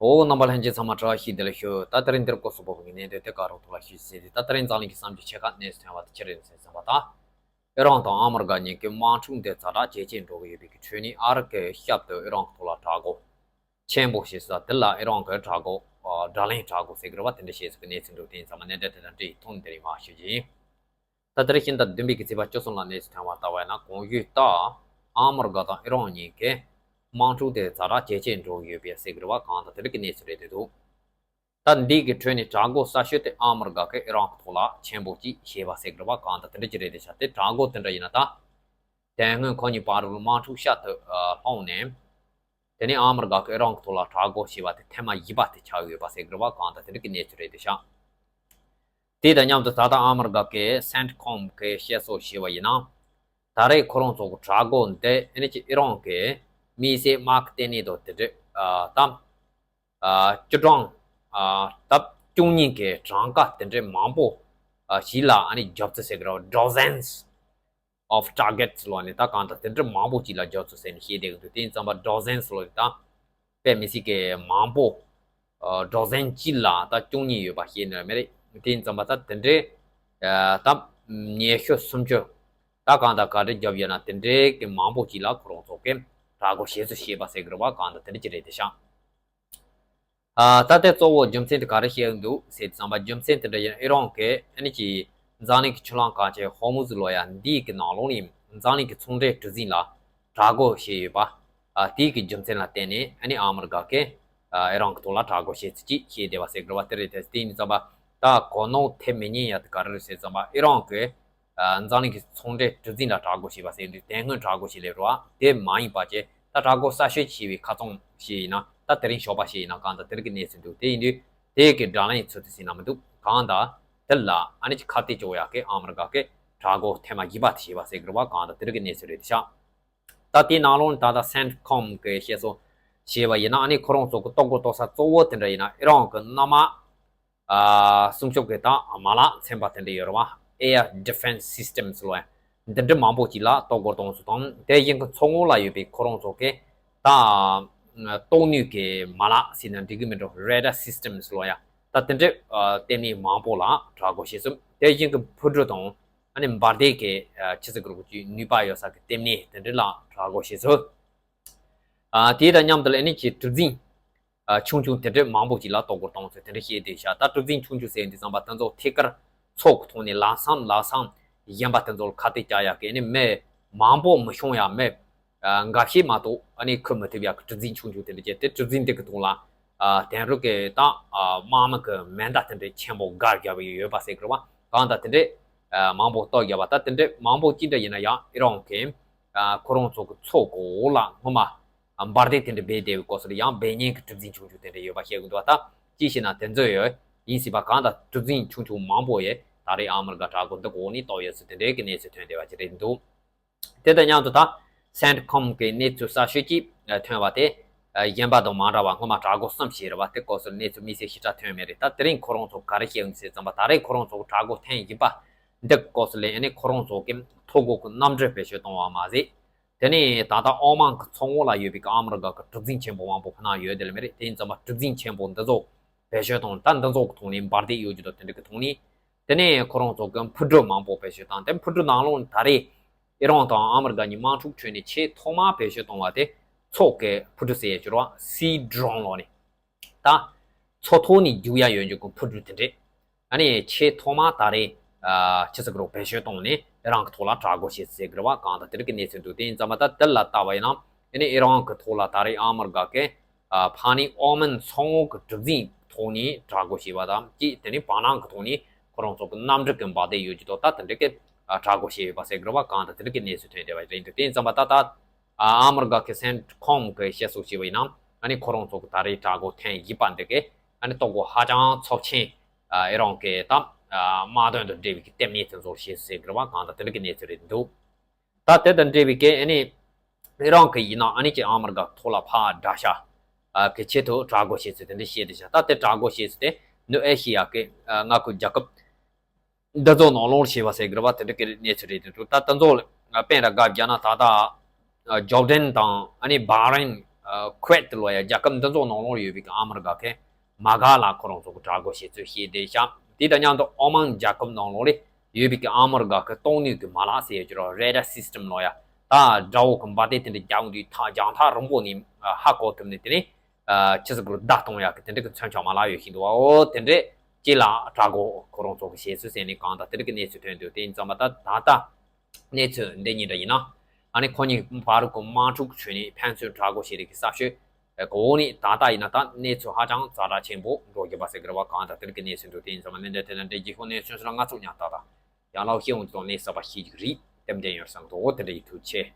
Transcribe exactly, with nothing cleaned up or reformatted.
འོ། རྣམ་པ་ལྷན་རྒྱས་ཚང་མ་བཀྲ་ཤིས་བདེ་ལེགས་ཞུ། ད་དེ་རིང་འདིར་སྐོར་སོགས་པོ་གི་གནས་དོན་དེ་ག་རོགས་ཐོག་ལ་ཞུས་ཟིན་ཏེ། ད་དེ་རིང་འཛམ་གླིང་གི་བསམ་རྒྱུ་ཆེ་ཁག་གནས་སུ་ཐོན་པ་དེ་ཅི་རེད་ཟེར་ཙམ་པ་དང་། ཨི་རན་དང་ཨ་མི་རི་ཀ་གཉིས་ཀྱི་དམག་འཁྲུག་འདི་ཛ་དྲག་ཇེ་ཆེར་འགྲོ་གི་ཡོད་པའི་གི་ཁྲོད་ནས། ཨ་རི་གི་ཞབས་ཏུ་ཨི་རན་གྱི་ཐོག་ལ་དྲག་རྒོལ་ཆེན་པོ་བྱས་ས་དེ་ལ་ཨི་རན་གྱི་དྲག་རྒོལ་ཨ་དགྲ་ལན་དྲག་རྒོལ་ཟེར་གི་རེད་བ། དེ་འདྲ་བྱས་ས་གི་གནས་ཚུལ་འདུག་དེ་ཡིན་ཙང་མ་གནད་དོན་དེ་དང་འབྲེལ་ཐོག་ནས་དེ་རིང་མར་ཞུ་རྒྱུ་ཡིན། ད་དེ་རིང་ཕྱི་ཟླ་བདུན་པའི་གི་ཚེས་པ་བཅུ་གསུམ་ལ་གནས་སུ་ཐོན་པ་ལྟ་བས་ན། གོང་ཞུས་ལྟར་ཨ་མི་རི་ཀ་དང་ཨི་རན་གཉིས་ཀྱི་དམག་འཁྲུག་དེ་ཛ་དྲག་ཇེ་ཆེར་འགྲོ་གི་ཡོད་པའི་ཟེར་གི་རེད་བ། གང་ལྟར་དེ་འདྲ་གི་གནས་ཚུལ་རེད་འདུག་ད་འདི་གི་ཁྲོད་ནས་དྲག་རྒོལ་གསར་ཤོས་དེ་ཨ་མི་རི་ཀ་གིས་ཨི་རན་གྱི་ཐོག་ལ་ཆེན་པོ་ཅིག་བྱས་པ་ཟེར་གི་རེད་བ། གང་ལྟར་དེ་འདྲ་ཅིག་རེད་དེ་ཤག་དེ་དྲག་རྒོལ་དེ་འདྲ་ཡིན་ན། ད་དེ་སྔོན་ཁོ་གཉིས་བར་དུ་དམག་འཁྲུག་ཤར་དུ་ཨ་ལྷུང་ནས། དེ་ནས་ཨ་མི་རི་ཀ་གིས་ཨི་རན་གྱི་ཐོག་ལ་དྲག་རྒོལ་བྱས་པ་དེ་ཐེངས་མ་བཞི་པ་དེ་ཆགས་ཡོད་པ་ཟེར་གི་རེད་བ། གང་ལྟར་དེ་འདྲ་གི་གནས་ཚུལ་རེད་དེ་ཤག་དེ་དང་མཉམ་དུ་ད་ལྟ་ཨ་མི་རི་ཀ་གི་སེན་ཊི་ཀོམ་གིས་བཤད་སྲོལ་བྱས་པ་ཡིན་ན། ད་རེས་ཁོ་རང་ཚོ་གི་དྲག་རྒོལ་འདི་ཨ་ནི་ཅིག་ཨི་རན་གྱི་དམིགས་བསལ་དམག་གི་ལྟེ་གནས་དང་དེ་འདྲ་ཨ་དང་ཨ་བཅུ་གྲངས་ཨ་ད་བཅུ་གཉིས་ཀྱི་གྲངས་ཀ་དེ་འདྲ་མང་པོ་ཨ་ཞིག་ལ་ཨ་ནི་རྒྱབ་རྩིས་ཟེར་གི་རེད་བ། Dozens of targets ལོ་ནི་ད་གང་ལྟར་དེ་འདྲ་མང་པོ་ཅིག་ལ་རྒྱབ་རྩིས་ཟེར་ནས་བཤད་བསྡད་ཀྱི་འདུག་དེ་ཡིན་ཙམ་པ་Dozens ལོ་ནི་ད་དཔེ་མི་སྲིད་ཀྱི་མང་པོ། ཨ་Dozen གཅིག་ལ་ད་བཅུ་གཉིས་ཡོད་པ་བཤད་ནི་རེད་མ་རེད། དེ་ཡིན་ཙམ་པ་ད་དེ་འདྲའི་ཨ་ད་ཉི་ཤུ་སུམ་ཅུ་ད་གང་ལྟར་ག་འདྲ་རྒྱབ་ཡོད་ན་དེ་འདྲའི་གི་མང་པོ་ཅིག་ལ་ཁོ་རང་ཚོ་གིས་དྲག་རྒོལ་བྱེད་ཚུལ་བཤད་པ་ཟེར་གི་རེད་བ། གང་ལྟར་དེ་འདྲ་ཅིག་རེད་དེ་ཤག་ཨ་ད་ལྟའི་གཙོ་བོ་རྒྱུ་མཚན་དེ་ག་རེ་བཤད་ཀྱི་འདུག་ཟེར་དུས་ཙམ་པ། རྒྱུ་མཚན་དེ་འདྲ་ཡིན། ཨི་རན་གྱིས་ཨ་ནི་ཅིག་འཛམ་གླིང་གི་ཆུ་ལམ་གང་ཆེ་ཧོར་མུ་ཛི་ལོ་ཡ་འདིའི་གི་ནང་ལོགས་ནས་འཛམ་གླིང་གི་ཚོང་འབྲེལ་གྲུ་གཟིངས་ལ་དྲག་རྒོལ་བྱས་ཡོད་པ། ཨ་དེའི་གི་རྒྱུ་མཚན་ལ་བརྟེན་ནས་ཨ་ནི་ཨ་མི་རི་ཀ་གིས་ཨ་ཨི་རན་གྱི་ཐོག་ལ་དྲག་རྒོལ་བྱེད་ཚུལ་ཅིག་བཤད་བསྡད་པ་ཟེར་གི་རེད་བ། དེ་རེད་དེ། དེ་ཡིན་ཙམ་པ་ད་གོ་ནོར་ཐེབས་མི་ཉན་ཡ་དེ་ག་རེ་རེད་ཟེར་ཙམ་པ། ཨི་རན་གྱིས་ཨ་འཛམ་གླིང་གི་ཚོང་འབྲེལ་གྲུ་གཟིངས་ལ་དྲག་རྒོལ་བྱས་པ་ཟེར་དུས་དེ་སྔོན་དྲག་རྒོལ་བྱས་སླེབས་རེད་བ། དེ་མ་ཡིན་པ་བྱས་ད་དྲག་རྒོལ་གསར་ཤོས་བྱས་པའི་ཁ་རྩང་ཞིག་ཡིན་ན། ད་དེ་རིང་ཞོགས་པ་ཞིག་ཡིན་ན་གང་ལྟར་དེ་རིང་གི་གནས་ཚུལ་འདུག་དེ་ཡིན་དུས་དེ་གི་དགྲ་ལན་ཚུལ་དུ་ཟིན་ན་མི་འདུག་གང་ལྟར་དེ་ལ་ཨ་ནི་ཅིག་ཁ་གཏད་གཅོག་ཡག་གི་ཨ་མི་རི་ཀ་གིས་དྲག་རྒོལ་ཐེངས་མ་བཞི་པ་དེ་བྱས་པ་ཟེར་གི་རེད་བ། གང་ལྟར་དེ་རིང་གི་གནས་ཚུལ་རེད་དེ་ཤག་ད་དེའི་ནང་ལོགས་ནས་ད་ལྟ་སེན་ཊི་ཀོམ་གིས་བཤད་སྲོལ་བྱས་པ་ཡིན་ན། ཨ་ནི་ཁོ་རང་ཚོ་གི་གཏོར་རྒོལ་གཏོང་ས་གཙོ་བོ་དེ་འདྲ་ཡིན་ན་ཨི་རན་གྱི་གནམ་དམག་ཨ་སྲུང་སྐྱོབ་ཀྱི་ད་མ་ལག་ཚན་པ་དེ་འདྲ་ཡོད་རེད་བ། Air Defense Systems ལོ་ཡ་འདི་འདྲ་མང་པོ་ཅིག་ལ་གཏོར་རྒོལ་གཏོང་སྲོལ་དང་། དེ་བཞིན་གྱི་མཚོ་ངོས་ལ་ཡོད་པའི་ཁོ་རང་ཚོ་གི་ད་གཏོར་ནུས་ཀྱི་མ་ལག་ཟེར་ན་འགྲིག་གི་མིན་འགྲོ། Radar Systems ལོ་ཡ། ད་དེ་འདྲའི་ལྟེ་གནས་མང་པོ་ལ་དྲག་རྒོལ་བྱས་སོང་། དེ་བཞིན་གྱི་འཕུར་གྲུ་དང་ཨ་ནི་འབར་མདེལ་གྱི་ཆི་ཟེར་དགོས་རེད་པ། ཅིག་ནུས་པ་ཡོད་ས་གི་ལྟེ་གནས་དེ་འདྲ་ལ་དྲག་རྒོལ་བྱས་སོང་། ཨ་དེ་དང་མཉམ་དུ་ལ་ཨ་ནི་ཅིག་གྲུ་གཟིངས་ཨ་ཆུང་ཆུང་དེ་འདྲ་མང་པོ་ཅིག་ལ་གཏོར་རྒོལ་གཏོང་ཚུལ་དེ་འདྲ་བཤད་བསྡད་ཤག་ད་གྲུ་གཟིངས་ཆུང་ཆུང་ཟེར་དུས་ཙམ་པ་དེ་ཚོ་ཐད་ཀར་མཚོ་གི་ཐོག་ནས་ལམ་སང་ལམ་སང་གཞན་པ་དེ་ཚོ་ལ་ཁ་གཏད་བཅག་ཡག་གི་ཨ་ནི་མི་མང་པོ་མི་ཤོང་ཡག་མི་ཨ་འགའ་ཤས་མ་གཏོགས་ཨ་ནི་འཁུར་མི་ཐུབ་ཡག་གི་གྲུ་གཟིངས་ཆུང་ཆུང་དེ་འདྲ་བྱས་ཏེ། གྲུ་གཟིངས་དེ་གི་ཐོག་ལ་ཨ་དེང་རབས་ཀྱི་ད་ཨ་དམག་མི་གི་མེ་མདའ་དེ་འདྲ་ཆེན་པོ་འགའ་བརྒྱབ་ཡོད་པ་ཟེར་གི་རེད་བ། གང་ལྟར་དེ་འདྲ་ཨ་མང་པོ་གཏོར་བརྒྱབ་པ། ད་དེ་འདྲ་མང་པོ་ཅི་འདྲ་ཡིན་ན་ཡང་ཨི་རན་གྱིས་ཨ་ཁོ་རང་ཚོ་གི་མཚོ་གི་འོག་ལ་སྔོན་མ་འབར་མདེལ་དེ་འདྲ་སྦས་བསྡད་པའི་སྐབས་སུ་ཡང་སྦས་མཁན་གྱི་གྲུ་གཟིངས་ཆུང་ཆུང་དེ་འདྲ་ཡོད་པ་བཤད་གི་འདུག་ད་ཅི་ཞེ་ན་དེ་ཚོ་ཡོད་ཡིན་སྲིད་པ། གང་ལྟར་གྲུ་གཟིངས་ཆུང་ཆུང་མང་པོ་ཡོད། ད་རེས་ཨ་མི་རི་ཀ་དྲག་རྒོལ་འདི་གི་འོག་ནས་གཏོར་ཡོད་ཚུལ་དེ་འདྲའི་གི་གནས་ཚུལ་ཐོན་བསྡད་པ་ཅིག་རེད་འདུག་དེ་དང་མཉམ་དུ་ད་སེན་ཊི་ཀོམ་གི་གནས་ཚུལ་གསར་ཤོས་ཅིག་ཐོན་པ་དེ་གཞན་པ་དང་མ་འདྲ་བར་སྔོན་མ་དྲག་རྒོལ་གསུམ་བྱས་རེད་བ། དེ་སྐབས་སུ་གནས་ཚུལ་དམིགས་བསལ་ཞིབ་ཕྲ་ཐོན་མེད་རེད། ད་དེ་རིང་ཁོ་རང་ཚོ་ག་རེ་བཤད་ཡོད་ཟེར་ཙམ་པ། ད་རེས་ཁོ་རང་ཚོ་དྲག་རྒོལ་ཐེངས་བཞི་པ་འདི་སྐབས་སུ་ལ་ཨ་ནི་ཁོ་རང་ཚོ་གིས་ཐོ་འགོད་ཀྱི་གནམ་གྲུ་བེད་སྤྱོད་བཏང་བ་མ་ཟད། དེ་ནས་ད་ལྟ་ཨོ་མན་གྱི་མཚོ་ངོས་ལ་ཡོད་པའི་གི་ཨ་མི་རི་ཀ་གི་གྲུ་གཟིངས་ཆེན་པོ་མང་པོ་ཕ་ནང་ཡོད་དེ་ལ་མ་རེད། དེ་ཡིན་ཙམ་པ་གྲུ་གཟིངས་ཆེན་པོ་འདི་ཚོ་བེད་སྤྱོད་བཏང་། ད་འདི་ཚོ་གི་ཐོག་ནས་འབར་མདེལ་གཡུག་རྒྱུ་དང་དེ་འདྲ་གི་ཐོག་ནས། དེ་ནས་ཁོ་རང་ཚོ་གི་འཕུར་གྲུ་མང་པོ་བེད་སྤྱོད་བཏང་། དེ་འཕུར་གྲུ་ནང་ལོགས་ནས་ད་རེས་ཨི་རན་དང་ཨ་མི་རི་ཀ་གཉིས་དམག་འཁྲུག་ཁྲོད་ནས་ཆེས་ཐོག་མར་བེད་སྤྱོད་བཏང་བ་དེ་མཚོ་གི་འཕུར་གྲུ་ཟེར་ཡས་ཀྱི་རེད་བ། Sea Drone ལོ་ནི། ད་མཚོ་ཐོག་ནས་རྒྱུག་ཡ་ཡོད་རྒྱུ་གི་འཕུར་གྲུ་དེ་འདྲས། ཨ་ནི་ཆེས་ཐོག་མ་ད་རེས་ཨ་ཆི་ཟེར་གི་རོ་བེད་སྤྱོད་བཏང་ནས་ཨི་རན་གི་ཐོག་ལ་དྲག་རྒོལ་བྱས་ཟེར་གི་རེད་བ། གང་ལྟར་དེ་རིགས་ཀྱི་གནས་ཚུལ་འདུག་དེ་ཡིན་ཙང་མ་ད་དེ་ལ་ལྟ་བ་ཡིན་ན། ཨ་ནི་ཨི་རན་གི་ཐོག་ལ་ད་རེས་ཨ་མི་རི་ཀ་གི་ཨ་ཕ་ནི་ཨོ་མན་མཚོ་ངོས་ཀྱི་གྲུ་གཟིངས་ཐོག་ནས་དྲག་རྒོལ་བྱས་པ་དང་གཅིག་དེ་ནས་བར་སྣང་གི་ཐོག་ནས་ཁོ་རང་ཚོ་གི་གནམ་གྲུ་གི་འབར་མདེལ་ཡོད་རྒྱུ་དང་ད་དེ་འདྲ་གི་ཨ་དྲག་རྒོལ་བྱས་ཡོད་པ་ཟེར་གི་རེད་བ། གང་ལྟར་དེ་རིགས་ཀྱི་གནས་ཚུལ་ཐོན་བསྡད་པ་རེད་འདུག་དེ་ཡིན་ཙང་མ་ད་ད། ཨ་ཨ་མི་རི་ཀ་གི་སེན་ཊི་ཀོམ་གི་བཤད་སྲོལ་བྱས་པ་ཡིན་ན། ཨ་ནི་ཁོ་རང་ཚོ་གི་ད་རེས་དྲག་རྒོལ་ཐེངས་བཞི་པ་འདི་གས་ཨ་ནི་གཏོར་རྒོལ་ཧ་ཅང་ཚབས་ཆེན་ཨ་ཨི་རན་གི་ད་ཨ་དམག་དོན་དང་འབྲེལ་བའི་གི་ལྟེ་གནས་དེ་ཚོར་བྱས་ཟེར་གི་རེད་བ། གང་ལྟར་དེ་འདྲ་གི་གནས་ཚུལ་རེད་འདུག་ད་དེ་དང་འབྲེལ་བའི་གི་ཨ་ནི་ཨི་རན་གི་ཡིན་ན་ཨ་ནི་ཅིག་ཨ་མི་རི་ཀ་ཐོག་ལ་ཕར་དགྲ་ཤ་ཨ་གི་ཆེད་དུ་དྲག་རྒོལ་བྱས་ཚུལ་དེ་འདྲ་བཤད་དེ་ཤག་ད་དེ་དྲག་རྒོལ་བྱས་ཚུལ་དེ་ནུབ་ཨེ་ཤི་ཡ་གི་ཨ་མངའ་ཁུལ་རྒྱལ་ཁབ་འདི་ཚོ་ནང་ལོགས་བྱས་པ་ཟེར་གི་རེད་བ། དེ་འདྲ་གི་གནས་ཚུལ་རེད་འདུག་ད་དེ་ཚོ་དཔེར་ན་དགག་བརྒྱབ་ན་ད་ལྟ་ཇོར་ཌན་དང་ཨ་ནི་བྷ་རེན་ ཁུ་ཝེད་ལོ་ཡ་རྒྱལ་ཁབ་འདི་ཚོ་ནང་ལོགས་ཡོད་པའི་གི་ཨ་མི་རི་ཀ་གི་མ་ག་ལ་ཁོ་རང་ཚོ་གི་དྲག་རྒོལ་བྱེད་ཚུལ་བཤད་བསྡད་ཤག་དེ་དང་མཉམ་དུ་ཨོ་མན་རྒྱལ་ཁབ་ནང་ལོགས་ལ་ཡོད་པའི་གི་ཨ་མི་རི་ཀ་གི་གཏོང་ནུས་ཀྱི་མ་ལག་ཟེར་ཡ་ཅི་རོ་རེ་ཌར་སིས་ཊམ་ལོ་ཡ། ད་དགྲ་བོ་གི་འབར་མདེལ་དེ་འདྲ་རྒྱག་འོང་དུས་ཐག་རྒྱང་ཐག་རིང་པོ་ནས་ཧ་གོ་ཐུབ་ནས་དེ་ནས་ཆི་ཟིག་གི་བརྡ་གཏོང་ཡ་གི་དེ་འདྲ་གི་མཚོན་ཆ་མ་ལག་ཡོད་ཤིང་འདུག་བ། འོ་དེ་འདྲ་ཅི་ལ་དྲག་རྒོལ་ཁོ་རང་ཚོ་གི་བྱེད་ཚུལ་ཟེར་ནས་གང་ལྟར་དེ་འདྲ་གི་གནས་ཚུལ་ཐོན་འདུག་དེ་ཡིན་ཙང་མ་ད་ད་ལྟ་གནས་ཚུལ་འདི་གཉིས་འདྲ་ཡིན་ན། ཨ་ནི་ཁོ་གཉིས་བར་གི་དམག་འཁྲུག་ཁྲོད་ནས་ཕན་ཚུན་དྲག་རྒོལ་བྱེད་རིགས་ཀྱི་གསར་ཤོས། གོ་ནི་ད་ལྟ་ཡིན་ན་ད་གནས་ཚུལ་ཧ་ཅང་ཛ་དྲག་ཆེན་པོ་འགྲོ་རྒྱུ་པ་ཟེར་གི་རེད་བ། གང་ལྟར་དེ་རིགས་ཀྱི་གནས་ཚུལ་འདུག་དེ་ཡིན་ཙང་མ་ནི་འདྲ་དེ་ན་འདྲ་རྒྱུ་ཤོག་གནས་ཚུལ་སོགས་ལ་ང་ཚོ་ཉག་ཏག་ཏག་ཡང་ལའོ་ཤེས་འོང་དུ་གནས་ས་པ་ཤེས་ཀྱི་རེད། དེབ་འདྲེན་ཡོད་བསམ་འདུག་འོ་དེ་འདྲ་ཡིན། ཐུགས་རྗེ་ཆེ།